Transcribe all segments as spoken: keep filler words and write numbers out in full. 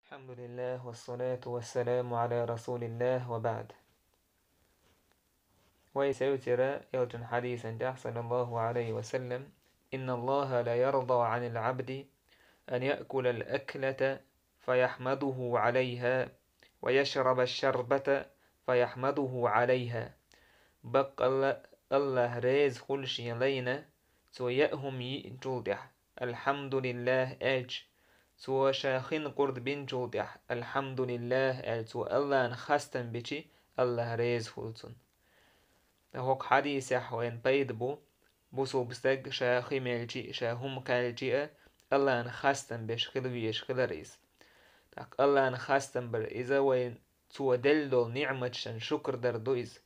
الحمد لله والصلاة والسلام على رسول الله وبعد. Вай севцира элчан хьадисан тӀехь, саллаллаху алейхи ва саллям: «إن الله ليرضى عن العبد أن يأكل الأكلة فيحمده عليها ويشرب الشربة فيحمده عليها». Баккъалла Аллахь реза хуьлу шен лайна, цо яа хӀума йиъначул тӀехь, «Алхьамдулиллах» аьлча, цо ша хин къурд бинчул тӀехь, «Алхьамдулиллах» аьлла, цо Аллахьна хастам бичи, Аллахь реза хуьлу цунна. ТӀаккха хӀокху хьадисехь вайна пайда бу, бусулба стаг ша хи мелчи а, ша хӀума кхаьлчи а, Аллахьна хастам беш хила везаш хилар иза. ТӀаккха Аллахьна хастам бар иза вайна цо делла долу ниъматашна шукр дар ду иза,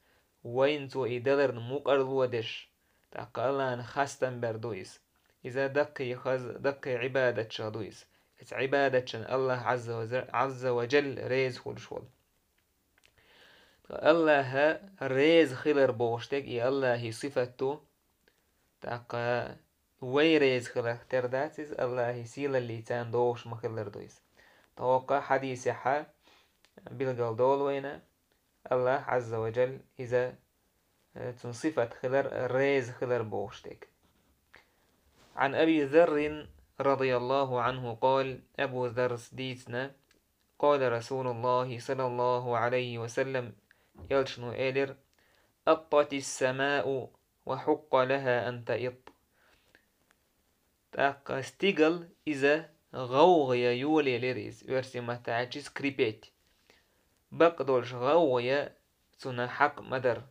вайна цо и даларна мукъарло деш, тӀаккха Аллахьна хастам бер ду иза. Иза даккхий хаза, даккхий Ӏибадатчех ду иза. Иза Ӏибадатчан Аллахь Ӏазза ва за-, Ӏазза ва Джалла реза хуьлуш волу. Аллахьа реза хилар бохуш дерг и Аллахьи сифат ду. ТӀаккха вай реза хиларх тера дац иза, Аллахьи сийлаллица догӀуш ма-хиллара ду иза. ТӀаккха хьадисехьа билгал долу вайна, Аллахь Ӏазза ва Джалла иза, э, цун сифат хилар, реза хилар бохуш дерг. عن أبي ذر رضي الله عنه قال, Абу Заррас дийцина, قال رسول الله صلى الله عليه وسلم, элчано элира: «أطت السماء وحق لها أن تئط». ТӀаккха стигал иза гӀовгӀа йолаелира иза, оьрсийн маттахь аьлча, скрипеть. Бакъдолуш гӀовгӀа цунна хьакъ ма дара.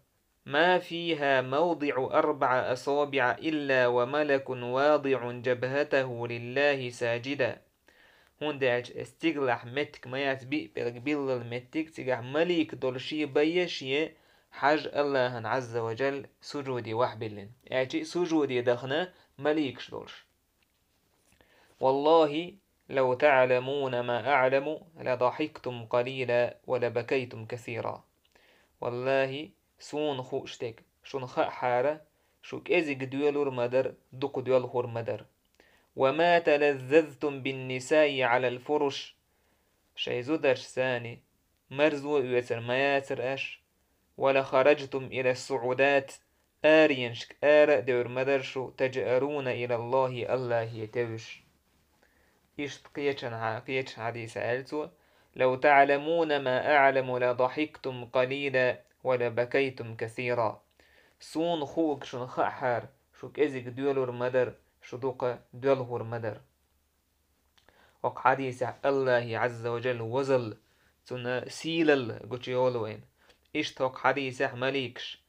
«ما فيها موضع أربع أصابع إلا وملك واضع جبهته لله ساجدا». ХӀунда аьлча стигалахь меттиг ма яц, биъ пӀелг биллал меттиг, цигахь малик долуш а байъа шен хьажа Аллахьан Ӏазза ва Джалла сужуде вахьбиллина. Аьлча сужуде дахана маликаш долуш. «والله لو تعلمون ما أعلم لضحكتم قليلا ولبكيتم كثيرا». Валлахьи, суна хууш дерг, шуна хаахьара, шу кӀезиг доьлур ма дара, дукха доьлхур ма дара. «وما تلذذتم بالنساء على الفرش». Шайн зударшца марзо оьцур ма яцара аш. «ولخرجتم إلى الصعودات». Аренашка ара а девр ма дара шу, «تجأرون إلى الله», Аллахье тевжаш. Иштта кхечанхьа-, кхечанхьа хьадиса аьлла цо: «لو تعلمون ما أعلم لضحكتم قليلا ولبكيتم كثيرا». Суна хуург шуна хаахьара, шу кӀезиг доьлур ма дара, шу дукха доьлхур ма дара. ХӀокху хьадисехь Аллахьи Ӏазза ва Джалла возалла, цунна сийлалла гучуйолу вайна. Иштта хӀокху хьадисехь маликаш,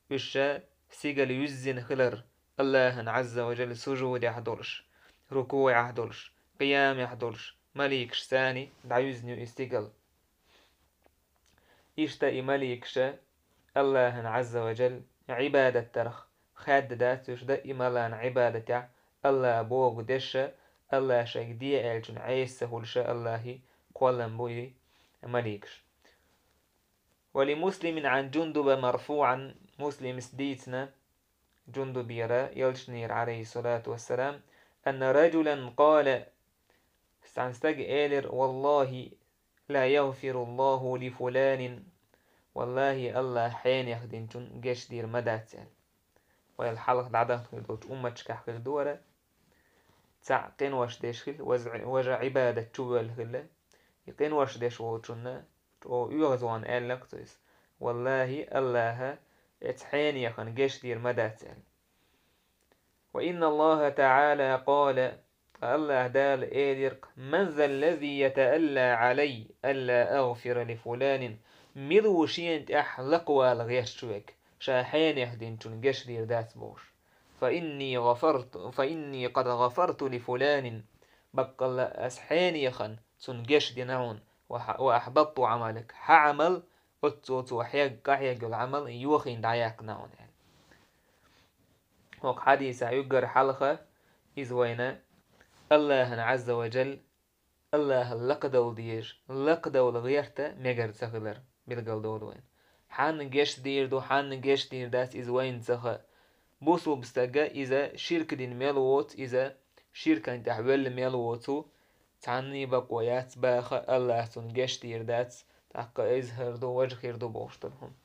уьш ша сигала юьззина хилар, Аллахьан Ӏазза ва Джалла сужудехь долуш, рукуӀехь долуш, къиямехь долуш, маликаш царний дӀаюьзна ю и стигал. Иштта и маликаша Аллахьан Ӏазза ва Джалла Ӏибадат дарх хаьдда дац, уьш даималлан Ӏибадатехь Аллахь боху деша, Аллахь шайга де аьллачун Ӏеса ца хуьлуша Аллахьи кхоллам бу и маликаш. ولمسلم عن جندب مرفوعا, Муслимас дийцина, Джундубера, элчанера, عليه الصلاة والسلام, أن رجلا قال, цхьана стага элира: «والله لا يغفر الله لفلان». Валлахьи, Аллахь хьенех динчун гечдийр ма дац аьлла. Вайл хьалха дӀадахна хир долчу умматашкахь хир ду вара. Цхьаъ къинош деш хила, важа, важа Ӏибадат чу воьлла хила. И къинош деш волчунна чӀогӀа оьгӀазвахана аьллакх цо иза: «Валлахьи, Аллахьа эца хьенехан гечдийр ма дац», – аьлла. «وإن الله تعالى قال», ткъа Аллахь Дала элира: «من ذا الذي يتألى علي ألا أغفر لفلان». Мила ву шена тӀехь лакхавала гӀерташ верг, ша хьенех динчун гечдийр дац бохуш? «فإني غفرت، فإني قد غفرت لفلان». Баккъалла ас хьенехан цунна гечдина хьуна, «وأحبطت عملك». Хьан Ӏамал, оццо цо хьегна, къахьегна йолу Ӏамал йохийна дӀаяьккхина хьуна аьлла. ХӀокху хьадисехь уггар хьалха иза вайна Аллахьан Ӏазза ва Джалла, Аллахьал лакхадовла дезаш, лакхадовла гӀерта мегар ца хилар билгал долу вайна. Хьанна гечдийр ду, хьанна гечдийр дац, иза вайна ца хаьа. Бусулба стага иза ширк дина мел воцу, иза ширкан тӀехь велла мел воцу, цхьанний бакъо яц баха, Аллахь цунна гечдийр дац, тӀаккха иза хӀара ду, важа хир ду бохуш долу хӀума.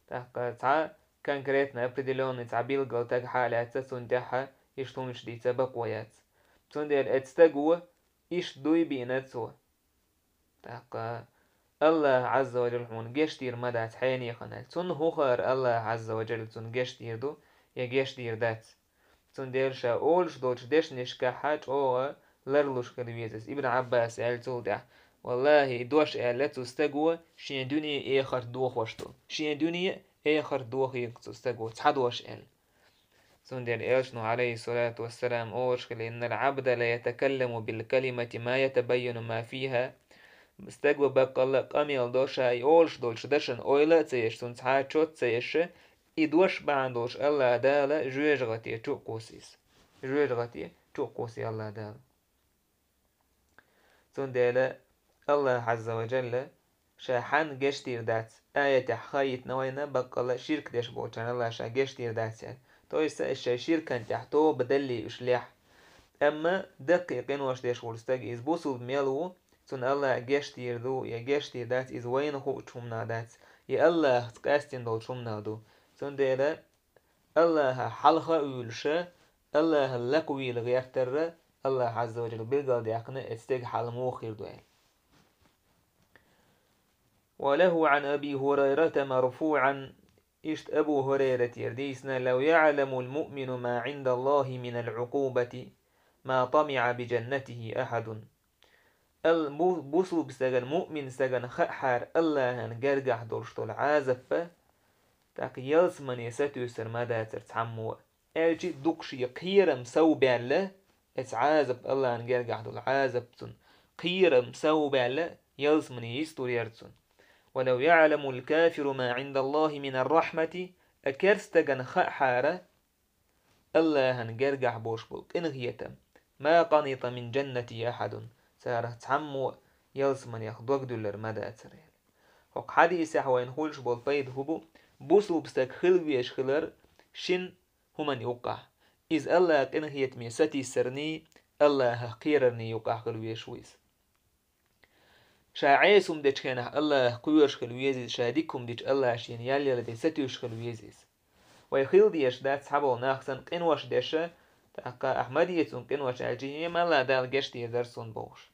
ТӀаккха цхьа конкретно определённый цхьа билггал стаг хьалаьцна, цунна тӀаьхьа иштта хӀуманаш дийца бакъо яц. Цундела оцу стаго иштта дуй биъна цо. ТӀаккха Аллахь Ӏазза ва Джалла хьуна гечдийр ма дац хьенехана. Цунна хӀун хаьара, Аллахь Ӏазза ва Джалла цунна гечдийр ду я гечдийр дац. Цундела ша олуш долчу дешнашкахь чӀогӀа ларлуш хила веза иза. Ибн Ӏаббаса аьлла цул тӀаьхьа: «Валлахьи, и дош аьлла цу стаго, шен дуьне а, эхарт а дохош ду. Шен дуьне а, эхарт а дохийла цу стаго цхьа дош», — аьлла. Цундела Элчано, Ӏалайхиссалату вассалам, олуш хилла: «Иннал Ӏабда ла ятакалламу бил калимати ма ятабайяну ма фиха». Стаго баккъалла къамел до, ша и олуш долчу дашан ойла а ца еш, цунна цхьа а чот а ца еш, и дош бахьана долуш Аллахь Дала жоьжахате чу а кхуссу иза. Жоьжахате чу а кхуссу Аллахь Дала. Цундела Аллахь Ӏазза ва Джалла ша хьанна гечдийр дац, аятехь хаийтина вайна баккъалла ширк деш болчарна Аллахь ша гечдийр дац аьлла. То есть, ша ширкан тӀехь тоба даллий уьш лехь. Амма даккхий къинош деш волу стаг, иза бусулба мел ву, цунна Аллахь гечдийр ду я гечдийр дац, иза вайна хуучу хӀуманах дац, и Аллахьца къаьстина долчу хӀуманах ду. Цундела Аллахьах хьалха а вуьйлуш, Аллахьан лакхавийла гӀертар а Аллахь Ӏазза ва Джалла билгалдаьккхина, оцу стеган хьал муха хир ду аьлла. Ва лаху Ӏан Аби Хурайрата марфуӀан, иштта Абу Хурайратера дийцина: «Лав яӀламул муъмину ма Ӏиндаллахьи минал Ӏукъубати, ма тамиӀа би джаннатихи ахьадун». Ал-, бу-, бусулба стагана, муъмин стагана хаахьара Аллахьан гергахь долуш долу Ӏазап, тӀаккха ялсамане сатуьйсур ма дацара цхьаммо а. Аьлча дукха шен кхерам сов баьлла, оцу Ӏазап, Аллахьан гергахь долу Ӏазап цунна, кхерам сов баьлла, ялсамане йистур яра цунна. «Ва лав яӀламул кафиру ма Ӏиндаллахьи минар рахьмати», а керста стагана хаахьара Аллахьан гергахь болуш болу къинхетам, «ма къанита мин джаннати ахьадун», царах цхьаммо а ялсаманех дог дуьллур ма дацара аьлла. ХӀокху хьадисехь вайна хуьлуш болу пайда хӀун бу? Бусулба стаг хила везаш хилар шина хӀуманна юккъехь. Иза Аллахьан къинхетаме сатийсарний, Аллахьах кхерарний юккъехь хила везаш ву иза. Ша Ӏеса хӀума дечу хенахь Аллахьах кхоьруш хила веза иза, ша дика хӀума дича Аллахь шена ял яла бен сатуьйсуш хила веза иза. Вай хила дезаш дац цхьаболу нах санна къинош деш, тӀаккха ахьа ма де цунна къинош аьлча, и ма Аллахь Дала гечдийр дара суна бохуш.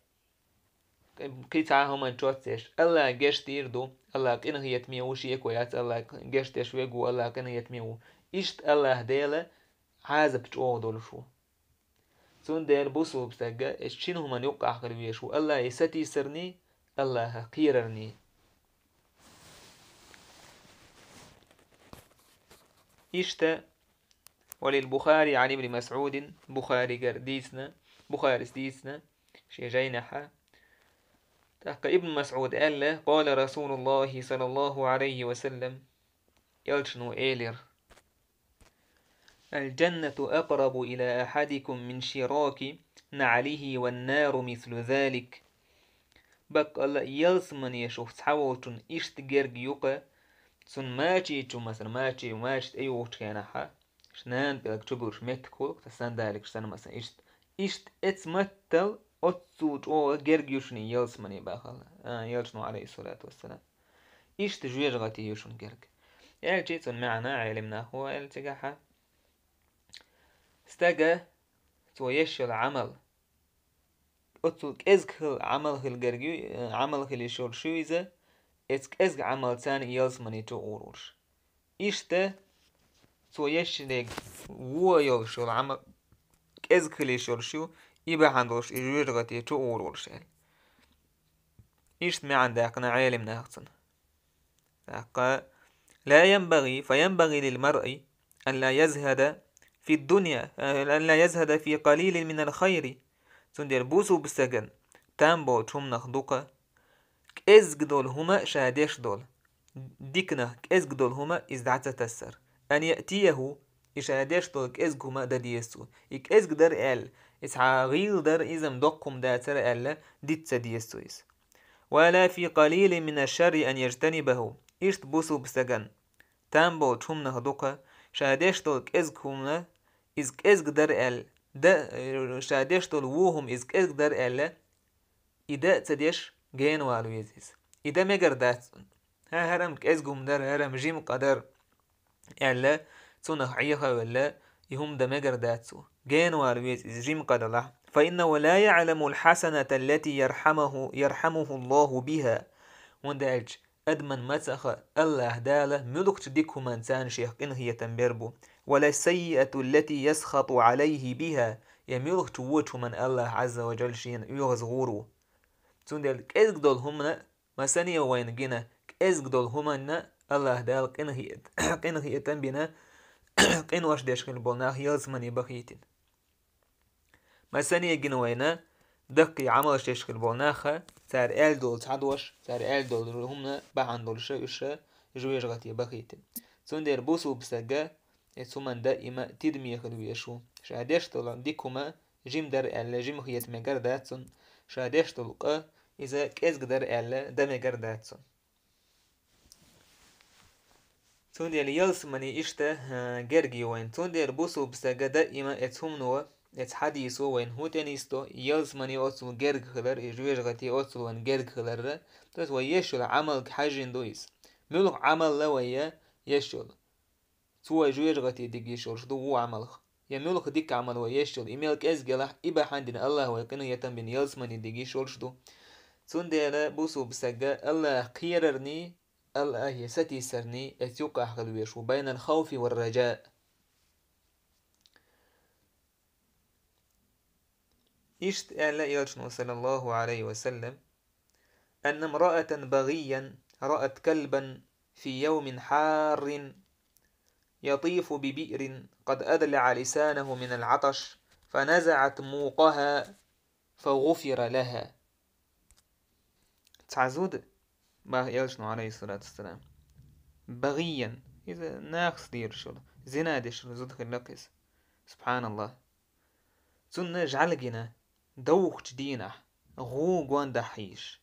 Кхин цхьа а хӀуманна чот ца еш, Аллахь гечдийр ду, Аллахь къинхетаме ву, шеко яц, Аллахь гечдеш верг ву, Аллахь къинхетаме ву. Иштта Аллахь Дела Ӏазап чӀогӀа долуш ву. Цундела бусулба стаг а, иза шина хӀуманна юккъехь хила везаш ву, Аллахье сатийсарний, Аллахьах кхерарний. Иштта, وللبخاري عن ابن مسعود, Бухаригара дийцина, Бухарис дийцина шен жайнехь. ТӀаккха Ибн Масъуда аьлла: «قال رسول الله صلى الله عليه وسلم», Элчано элира: «الجنة أقرب إلى أحدكم من شراك نعله والنار مثل ذلك». Баккъалла а ялсамане шух цхьаволчун иштта герга юкъа, цунна мачийчу, масала, мачи, мачи тӀеюхучу хенахьа, нана пӀелг чубуьллуш меттиг хуьлу, сан даликаш санна, масала, иштта. Иштта эцу маттал оццул чӀогӀа герга ю шуна ялсамане бахала, а, Элчано, Ӏалайхиссалату вассалам. Иштта жоьжахати ю шуна герга. Аьлча цунна маьӀна Ӏелам нах ву аьлла цигахьа. Стага цо еш йолу Ӏамал. Оццул кӀезга хила Ӏамал хила герга ю, Ӏамал хила йиш йолуш ю иза, эцу кӀезга Ӏамалца ялсамане чу гӀур волуш. Иштта цо еш йолу вон йолуш йолу Ӏамал кӀезга хила йиш йолуш ю, и бахьана долуш и жоьжахате чу гӀур волуш аьлла. Иштта маьӀна даьккхина Ӏелам нахаца. ТӀаккха: «لا ينبغي، فينبغي للمرء أن لا يزهد في الدنيا، أن لا يزهد في قليل من الخير». Цундела бусулба стагана там болчу хӀуманах дукха кӀезга долу хӀума ша деш долу. Диканах кӀезга долу хӀума иза дӀа ца тассар. «أن يأتيه», и ша деш долу кӀезга хӀума дан деза цо. И кӀезга дара аьлла, и цхьа гӀийла дара, иза-м доккха хӀума дацара аьлла, дита ца деза цо иза. «ولا في قليل من الشر أن يجتنبه». Иштта бусулба стагана там болчу хӀуманах дукха, ша деш долу кӀезга хӀума, иза кӀезга дара аьлла, да, ша деш долу вон хӀума иза кӀезга дара аьлла, и дан а ца деш, генавала веза иза. И дан мегар дац цунна. ХӀа, хӀара-м кӀезига хӀума дара, хӀара-м жима къа дара аьлла, цунах Ӏеха а велла, и хӀума дан мегар дац цо. Генавала веза иза жима къа далахь. فإنه لا يعلم الحسنة التي يرحمه، يرحمه الله بها. ХӀунда аьлча адамна ма ца хаьа, АллахӀ Дала муьлхачу дика хӀуманна царна шех къинхетам бер бу. ولا السيئة التي يسخط عليه بها. Я муьлхачу вочу хӀуманна АллахӀ Ӏазза ва Джалла шена оьгӀаз гӀур ву. Цундела кӀезиг долу хӀуманна, масане а вайна гина, кӀезиг долу хӀуманна АллахӀ Дала къинхет-, къинхетам бина, къинош деш хилла болу нах ялсамане бахийтина. Масане а гина вайна, даккхий Ӏамалш деш хилла болу нах, цара аьлла долу цхьа дош, цара аьлла долу хӀуманна бахьана долуш уьш жоьжахате бахийтина. Цундела бусулба стага, э, цу хӀуманна даима тидаме хила везаш ву. Ша деш долу дика хӀума жима дара аьлла, жима хета мегар дац цунна. Ша деш долу къа иза кӀезиг дара аьлла, дан мегар дац цунна. Цундела ялсамане иштта, а, герга ю вайна. Цундела бусулба стага даима эцу хӀумано, эцу хьадисо вайна хӀун тӀенисдо, ялсамане оццул герга хилар, и жоьжахате оццул вайна герга хиларра. То есть вай еш йолу Ӏамалга хьаьжжина ду иза. Муьлха Ӏамал а вай еш йолу. Цо вай жоьжахате дигиш йолуш ду ву Ӏамалх. Я муьлха дика Ӏамал вай еш йолу, и мел кӀезиг елахь, и бахьана дина АллахӀа вай къинхетам бина ялсамане дигиш йолуш ду. Цундела бусулба стага АллахӀ кхерарний, АллахӀе сатийсарний эцу юкъахь хила везаш ву, بين الخوف والرجاء. Иштта аьлла Элчано, саллаллаху алейхи ва саллям: أن امرأة بغيا رأت كلبا في يوم حار يطيف ببئر قد أدلع لسانه من العطش فنزعت موقها فغفر لها. Цхьа зуда, бах Элчано, алейхиссалату вассалам, بغيا, иза нахаца лелаш йолу, зина деш йолу зуда хилла-кх иза. СубхьаналлахӀ. Цунна жӀаьла гина, довхачу дийнахь, гӀу гондахь хьийзаш.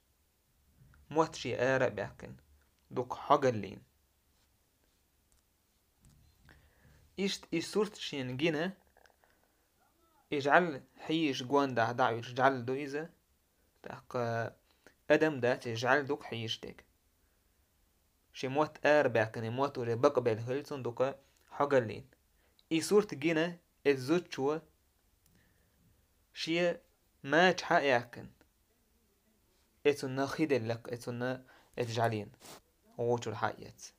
Мотт шен ара а баьккхина, дукха хьогаллийна. Иштта и сурт шена гина, и жӀаьла хьийзаш гондахь дӀа а уьдуш жӀаьла ду иза, тӀаккха адам дац иза жӀаьла дукха хьийзаш дерг. Шен мотт ара баьккхина, и мотт уже бакъбелла хилла цунна, дукха хьогаллийна. И сурт гина эцу зудчо шен мача хьа а яьккхина, эцунна хи делла-кх, эцунна, эцу жӀаьлина гӀу чуьра хьа а эцна.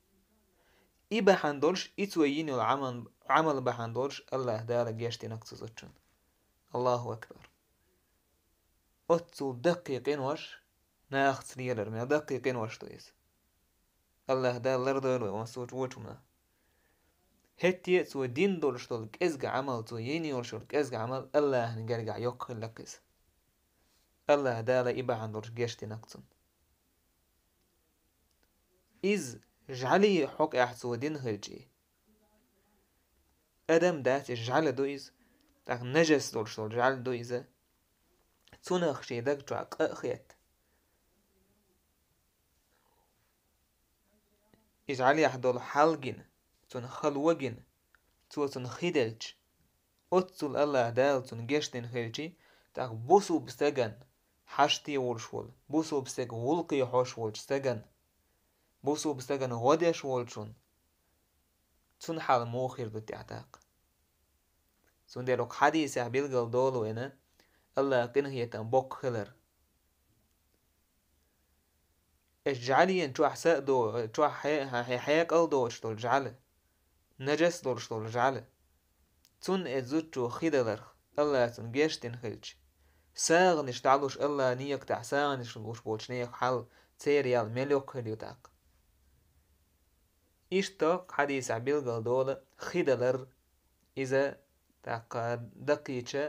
И бахьана долуш, и цо йина йолу Ӏамал, Ӏамал бахьана долуш, АллахӀа Дала гечдина-кх цу зудчунна. Аллаху акбар! Оццул даккхий къинош нахаца лелар, мел даккхий къинош ду иза. АллахӀа Дала лардойла вай оцу вочу хӀуманах. ХӀетте а цо дина долуш долу кӀезиг Ӏамал, цо йина йолуш йолу кӀезиг Ӏамал АллахӀан гергахь йоккха хилла-кх иза. АллахӀа Дала и бахьана долуш гечдина-кх цунна. Иза жӀаьлий хьокъехь цо дина хилчий, адам дац иза, жӀаьла ду иза, тӀаккха нажас долуш долу жӀаьла ду иза, цунах шен даг чохь къа а хетта. И жӀаьлех долу хьал гина, цунна хало гина, цо цунна хи делча, оццул АллахӀа Дала цунна гечдина хилчий, тӀаккха бусулба стагана хьаште волуш волу, бусулба стеган гӀуллакхе хьош волчу стагана, бусулба стагана гӀо деш волчунна, цунна хьал муха хир ду тӀехь тӀаккха? Цундела хӀокху хьадисехь билгал долу вайна АллахӀан къинхетам боккха хилар. Эс жӀаьлина чохь са а до-, чохь хье-, хье-, хьекъал доцуш долу жӀаьла, нажас долуш долу жӀаьла. Цунна эцу зудчо хи даларх, АллахӀа цунна гечдина хилча, сагӀанаш дӀалуш, АллахӀан некъа тӀехь сагӀанаш луш болчу нехан хьал, церан ял мел йоккха хир ю тӀаккха? Иштта хьадисехь билгал долу хи далар, иза тӀаккха даккхийча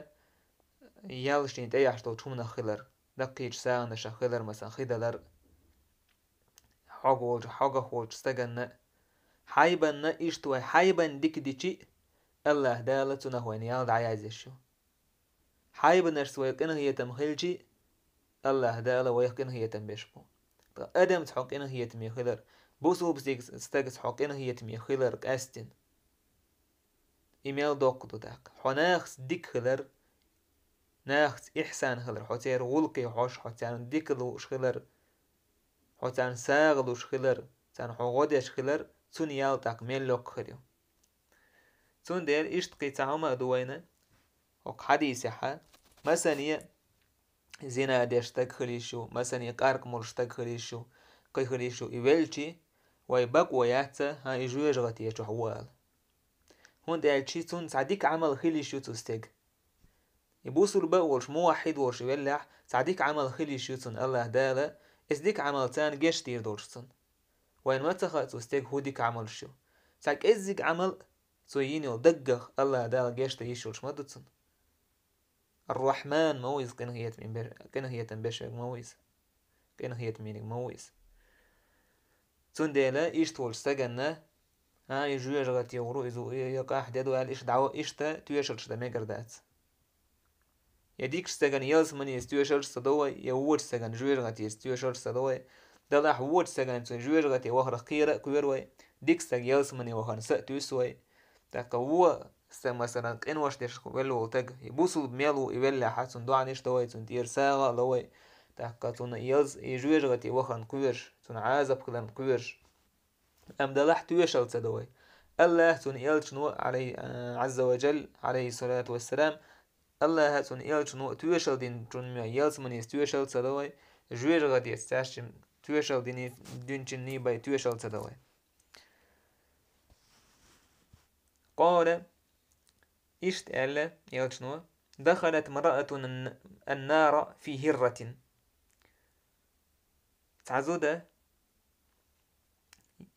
ял шен тӀеяхьаш долчу хӀуманах хилар, даккхийчу сагӀанашах хилар, масалан, хи далар, хьогах волчу, хьогах волчу стаганна, хьайбанна, иштта вай хьайбан дика дичи а, АллахӀа Дала цунах вайна ял дӀаязъеш ю. Хьайбанашца вай къинхетам хилчи а, АллахӀа Дала вайх къинхетам беш бу. Ткъа адамца хьо къинхетаме хилар, бусулба стегас-, стагца хьо къинхетаме хилар къаьстина, и мел доккха ду тӀаккха. Хьо нахаца дика хилар, нахаца ихьсан хилар, хьо церан гӀулакхе хьожаш, хьо царна дика лууш хилар, хьо царна сагӀа луш хилар, царна хьо гӀо деш хилар, цунна ял тӀаккха мел локха хир ю. Цундела иштта кхин цхьа хӀума а ду вайна, хӀокху хьадисехьа, масане зина деш стаг хила йиш ю, масане къаркъа молуш стаг хила йиш ю, кхин хила йиш ю, и велчи, вай бакъо яц, хӀан, и жоьжахати чохь ву ала. ХӀунда аьлча цунна цхьа дика Ӏамал хила йиш ю цу стеган. И бусулба а волуш, муваххьид волуш веллехь, цхьа дика Ӏамал хила йиш ю цунна АллахӀ Дала, иза дика Ӏамал царна гечдийр долуш цунна. Вайна ма ца хаьа цу стеган хӀун дика Ӏамалш ю. Цхьа кӀеззиг Ӏамал а цо йина йолу даггах АллахӀ Дала гечдан йиш йолуш ма ду цунна. Ар-Рахьман ма ву иза, къинхетам беш-, къинхетам беш верг ма ву иза. Къинхетамийниг ма ву иза. Цундела иштта волчу стаганна, а, и жоьжахати гӀур ву иза, и, и къахь де ду аьлла, иштта дӀа-, иштта тоьшаллаш дан мегар дац. Я дикачу стагана ялсаманица тоьшаллаш ца до вай, я вочу стагана жоьжахатица тоьшаллаш ца до вай. Делахь вочу стагана цу жоьжахати вахарх кхера а кхоьру вай, дика стаг ялсамане вахарна са а туьйсу вай. ТӀаккха вон стаг, масалан, къинош деш велла волу стаг, и бусулба мел ву и веллехьа, цунна доӀанаш до вай, цунна тӀера сагӀа а ло вай. ТӀаккха цунна ялс-, и жоьжахати вахарна кхоьруш, цунна Ӏазап хиларна кхоьруш. Амма делахь тоьшалла ца до вай. АллахӀ а, цуьнан элчано, Ӏалай-, а, Ӏазза ва Джалла, Ӏалайхиссалату вассалам, АллахӀ а, цуьнан элчано а тоьшалла динчунна ялсаманица тоьшалла ца до вай, жоьжахатица цаьршимма тоьшалла дини-, динчунна бен тоьшалла ца до вай. Къала, иштта аьлла элчано: «Дахалат мраатун ан-, ан-нара фи хӀирратин». Цхьа зуда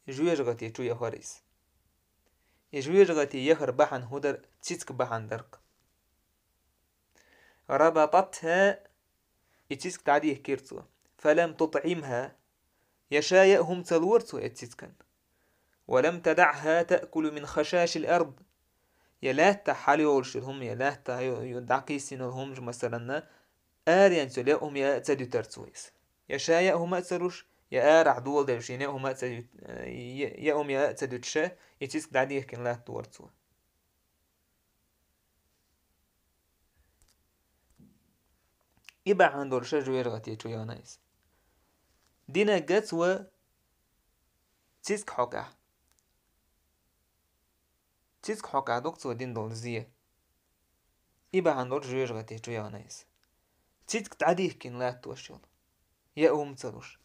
жоьжахати чу яхара иза. И жоьжахати яхар бахьана хӀун дара, цицка бахьана дара-кх. «Рабататха», и цицка дӀадихкира цо. «Фалам тутӀимха», я ша яа хӀума ца лора цо и цицкана. «Ва лам тадаӀха таъкулу мин хашашил ард». Я лаьттахь хьалайолуш йолу хӀума, я лаьттахь ю-, ю-, дӀакхийсина йолу хӀумаш, масаланна, аренца йолу яа хӀума яа а ца дуьтура цо иза. Я ша яа хӀума а ца луш, я арахь доладевлла шена яа хӀума а ца дуьт-, я-, яа хӀума яа а ца дуьтуш, и цицка дӀадихкина латтора цо. И бахьана долуш жоьжахати чу яхана иза. Динарг цо цицка хьокъехь. Цицка хьокъехь ду-кх цо дина долу зен. И бахьана долуш жоьжахати чу яхана иза. Цицка дӀадихкина латтош йолу. Яа хӀума ца луш.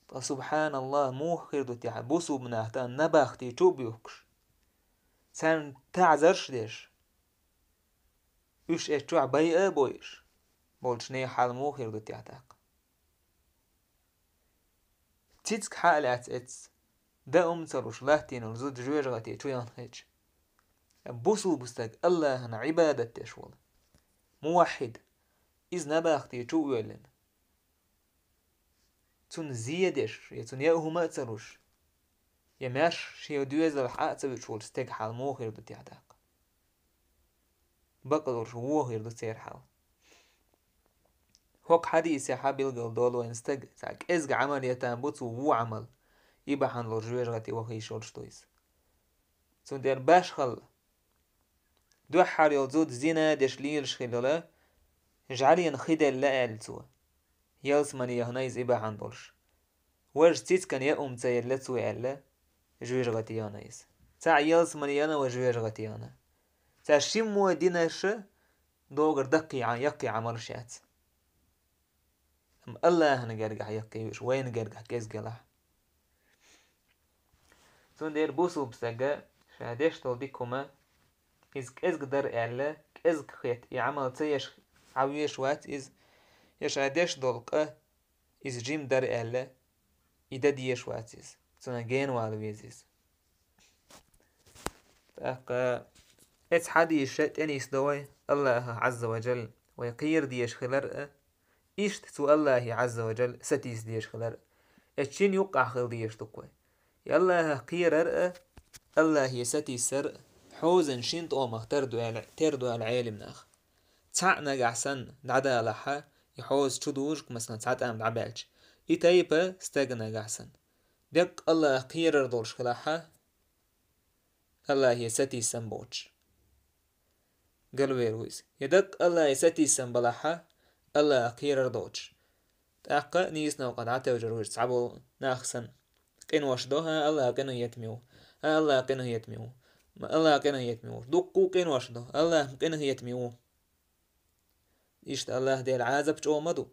Ткъа, субхьаналлахӀ, муха хир ду техьа, бусулба нах тӀаккха набахти чу а буьхкуш, царна таӀзарш а деш, уьш эцу чохь байа а бойуш болчу нехан хьал муха хир ду техьа тӀаккха? Цицка хьа а лаьцна эцна, даа хӀума ца луш латтийна волу зуда жоьжахати чу яхна хилча, бусулба стаг АллахӀана Ӏибадат деш волу, муваххьид, иза набахти чу а воьллина, цунна зен деш, я цунна яа хӀума а ца луш, я маьрша шен доьзалх Ӏа а ца вуьтуш волчу стеган хьал муха хир ду техьа тӀаккха? Бакъдолуш вон хир ду церан хьал. ХӀокху хьадисехьа билгал долу вайн стаг цхьа кӀезга Ӏамал етан бу цо вон Ӏамал, и бахьана долуш жоьжахати ваха йиш йолуш ду иза. Цундела башхалла дуьххьара йолу зуда зина деш лелаш хилла, жӀаьлена хи делла аьлла цо. Ялсамане яхана иза и бахьана долуш. Важа цицкана яа хӀума ца елла цо аьлла, жоьжахати яхана иза. Цхьаъ ялсамане яхана, важа жоьжахати яхана. Цара шиммо динарш догара даккхий Ӏа-, яккхий Ӏамалш яц. Амма АллахӀана гергахь яккхий ю уьш, вайна гергахь кӀезга елахь. Цундела бусулба стага ша деш долу дика хӀума, иза кӀезга дара аьлла, кӀезга хетта и Ӏамал ца еш, Ӏан веш вац иза, я ша деш долу къа, иза жима дара аьлла, и дан дезаш вац иза, цунах генавала веза иза. ТӀаккха эцу хьадисаша тӀе нисдо вай, АллахӀах Ӏазза ва Джалла вай кхера дезаш хилар а, иштта цу АллахӀе Ӏазза ва Джалла сатийса дезаш хилар а. Эцу шина юккъахь хила дезаш ду-кх вай. И АллахӀах кхерар а, АллахӀе сатийсар а хьозан шина тӀомах тера ду аьлла, тера ду аьлла Ӏелам наха. Цхьаъ нагахь санна дӀадалахьа, и хьоза чу дужуш, масалан, цхьа тӀам дӀабаьлча, и тайпа стаг нагахь санна, деккъа АллахӀах кхерар долуш хилахьа, АллахӀе сатийсам боцуш. галвер ву иза. Я дакъа Аллахье сатийсан балахьа, Аллахьах кхерар доцуш. ТӀаккха нийсонал къа дӀатевжар вуьш цхьаболу нах санна. Къинош до, хӀа, Аллахь къинхетаме ву. ХӀа, Аллахь къинхетаме ву. Ма Аллахь къинхетаме ву. Дуккха къинош до, Аллахь къинхетаме ву. Иштта Аллахь Дела Ӏазап чӀогӀа ма ду.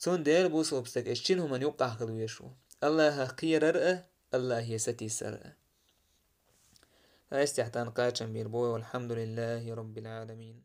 Цундела бусалба стаг эс шина хӀуманна юккъахь хила везаш ву. Аллахьах кхерар а, Аллахье сатийсар а. Ай стяхьтан кхачам бийр бу, валхьамдулиллахи роббил Ӏаламин.